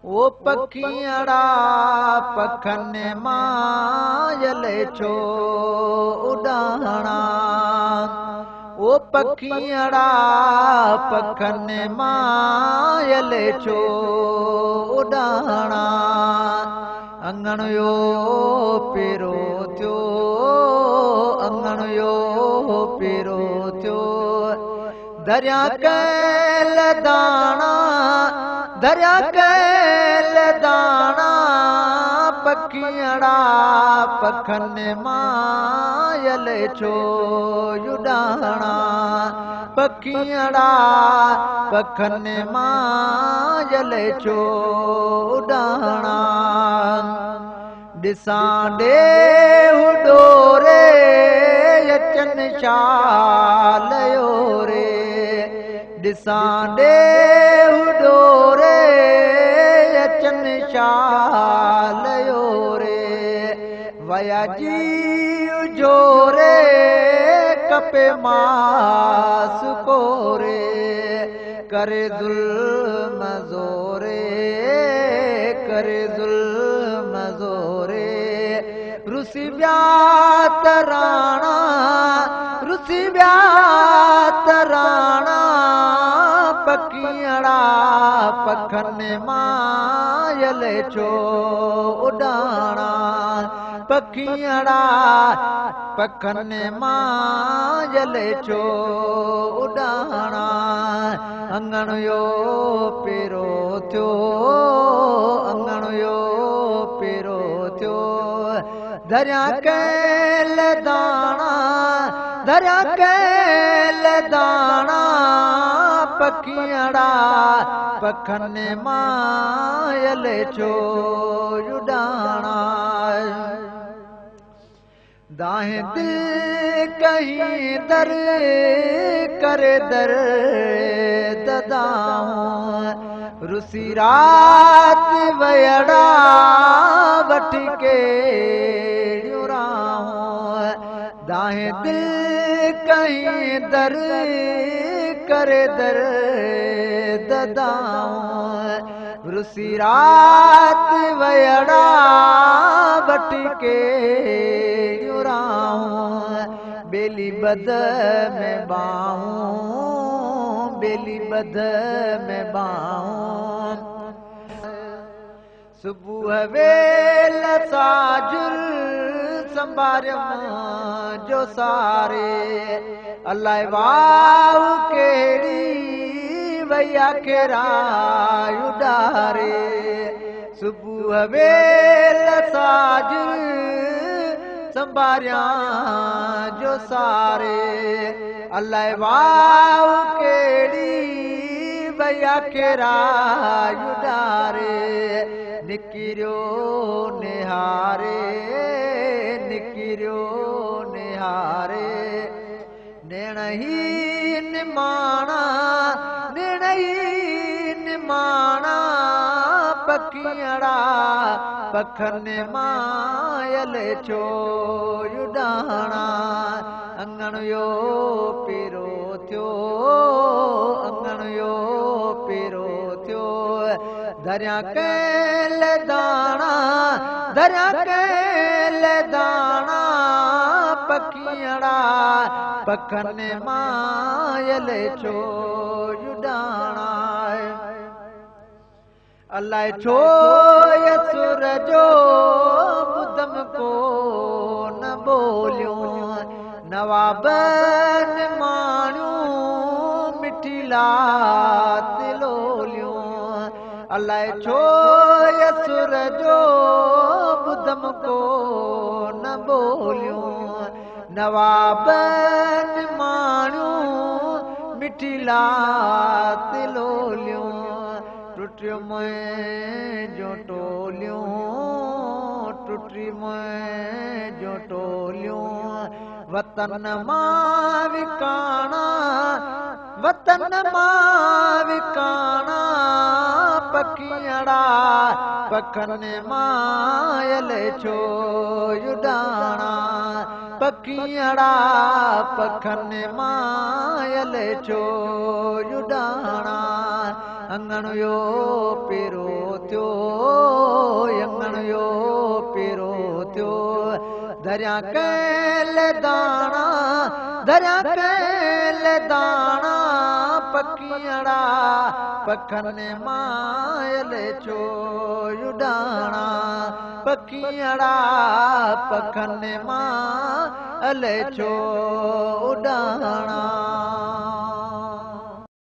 او پکيئڙا پکن مان الائي ڇو اڏاڻا، او پکيئڙا پکن مان الائي ڇو اڏاڻا، اڱڻ يو پيرو ٿيو، اڱڻ يو پيرو ٿيو، دريا ڪيل داڻا، دريا ڪيل داڻا، پکيئڙا پکن مان الائي ڇو اڏاڻا، پکيئڙا پکن مان الائي ڇو اڏاڻا، ڏسان ڏيهه ڏوري اچن شال ري، ڏسان ڏيهه ڏوري اچن شال ري، ويا جي جوري ڪپي ماس ڪوري، ڪري ظلم زوري، ڪري ظلم زوري، رسي ويا تراڻا، رسي ويا تراڻا، پکيئڙا پکن مان الائي ڇو اڏاڻا، پکيئڙا پکن مان الائي ڇو اڏاڻا، اڱڻ يو پيرو ٿيو، اڱڻ يو پيرو ٿيو، دريا ڪيل داڻا، دريا ڪيل داڻا، پکيئڙا پکن مان الائي ڇو اڏاڻا، دانهن دل ڪهين در ڪري در ددائون، رسي رات ويڙا وٺي ڪهڙيون راهون، دانهن دل ڪهين در ڪري در ددائون، رسي رات ويڙا وٺي ڪهڙيون راهون، ٻيلي ٻڌ ۾ ٻانهون، ٻيلي ٻڌ ۾ ٻانهون، صبح ويل ساجر سنڀاريم جو ساري، الائي واهه ڪهڙي ويا کيرائي اڏاري، صبح ويل ساجر سنڀاريان جو ساري، الائي واهه ڪهڙي ويا کيرائي اڏاري، نڪريو نهاري، نڪريو نهاري، نيڻ ئي نماڻا، نيڻ ئي نماڻا، پکيئڙا پکن مان الائي ڇو اڏاڻا، اڱڻ يو پيرو ٿيو، اڱڻ يو پيرو ٿيو، دريا ڪيل داڻا، دريا ڪيل داڻا، پکيئڙا پکن مان الائي ڇو اڏاڻا، الائي ڇو يسر جو ٻڌم ڪو نه ٻوليون، نوابن ماڻهو مٺي لات لوليون، الائي ڇو يسر جو ٻڌم ڪو نه ٻوليون، نوابن ماڻهو مٺي لات لوليون، ٽٽيون منهنجون ٽوليون، ٽٽي منهنجون ٽوليون، وطن مان وڪاڻا، وطن مان وڪاڻا، پکيئڙا پکن مان الائي ڇو اڏاڻا، پکيئڙا پکن مان الي ڇو اڏاڻا. اڱڻ يو پيرو ٿيو، اڱڻ يو پيرو ٿيو، دريا ڪيل داڻا، دريا ڪيل داڻا. پکيئڙا پکن مان الي ڇو اڏاڻا، پکيئڙا پکن مان الي ڇو اڏاڻا.